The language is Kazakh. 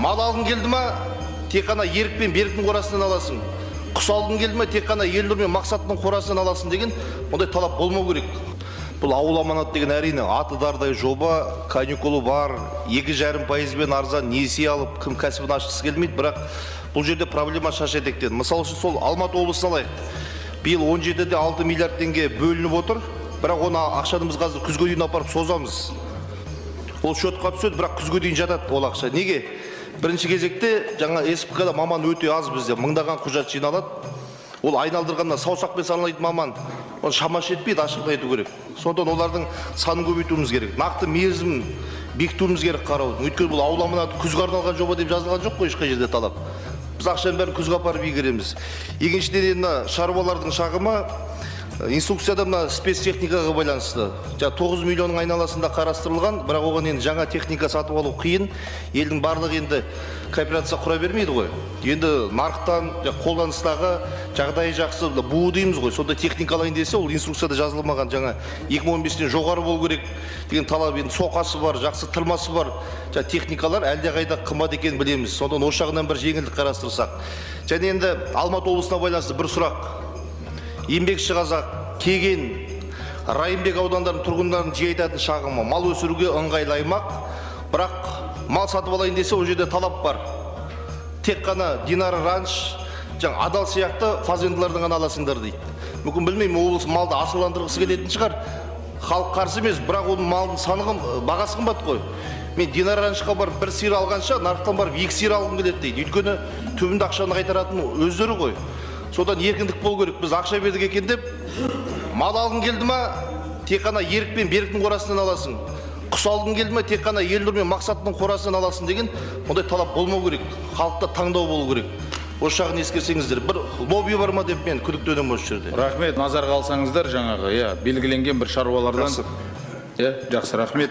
Мал алғың келді ма, тек қана Ерік пен Беріктің қорасынан аласың. Құс алғың келді ма, тек қана Елнұр мен Мақсаттың қорасынан аласың деген ондай талап болмау керек. Бұл «Ауыл аманат» деген, әрине, аты дардай жоба, каникулы бар, 2,5 пайызбен арзан несие алып, кім кәсібін ашқысы келмейді? Бірақ бұл жерде проблема шаш етектен. Мысалы үшін, сол Алматы облысын алайық. Биыл 17,6 миллиард теңге бөлініп отыр, бірақ оны, ақшаны біз қазір күзге дейін апарып созамыз. Ол счетқа түседі, бірақ күзге дейін жатады ол ақша. Неге? Бірінші кезекте жаңа СПК да маман өте аз бізде, мыңдаған құжат жиналады. Ол айналдырғанда саусақпен саналайтын маман, ол шамасы жетпейді, ашығын айту керек. Сондықтан олардың санын көбейтуіміз керек, нақты мерзім бекітуіміз керек қараудың. Өйткені бұл «Ауыл аманаты» күзге арналған жоба деп жазылған жоқ қой ешқай жерде талап. Біз ақшаның бәрін күзге апарып игереміз. Екіншіден, енді мына шаруалардың шағымы, инструкцияда мына спецтехникаға байланысты жаңа 9 миллионның айналасында қарастырылған, бірақ оған енді жаңа техника сатып алу қиын. Елдің барлығы енді кооперация құра бермейді ғой. Енді нарықтан қолданыстағы, жағдайы жақсы, мына БУ дейміз ғой, сондай техника алайын десе, ол инструкцияда жазылмаған, жаңа 2015-тен жоғары болу керек деген талап. Енді соқасы бар, жақсы тырмасы бар жаңа техникалар әлдеқайда қымбат екенін білеміз. Сондықтан осы жағынан бір жеңілдік қарастырсақ. Және енді Алматы облысына байланысты бір сұрақ. Еңбекші Қазақ, Кеген, Райымбек аудандарының тұрғындарының жиі айтатын шағымы: мал өсіруге ыңғайлы аймақ, бірақ мал сатып алайын десе, ол жерде талап бар, тек қана Динара Ранч, жаңа Адал сияқты фазендалардан ғана аласыңдар дейді. Мүмкін, білмеймін, облыс малды асылдандырғысы келетін шығар, халық қарсы емес, бірақ оның малдың саны бағасы қымбат қой. Мен Динара Ранчқа барып бір сиыр алғанша, нарықтан барып екі сиыр алғым келеді дейді, өйткені түбінде ақшаны қайтаратын өздері ғой. Содан еркіндік болу керек. Біз ақша бердік екен деп, мал алғың келді ма, тек қана Ерік пен Беріктің қорасынан аласың. Құс алғың келді ма, тек қана Елнұр мен Мақсаттың қорасынан аласың деген ондай талап болмау керек. Халықта таңдау болу керек. Осы жағын ескерсеңіздер. Бір лобби бар ма деп мен күдіктенемін осы жерде. Рахмет, назарға алсаңыздар жаңағы, иә, белгіленген бір шаруалардан. Жақсы. Иә, жақсы, рахмет.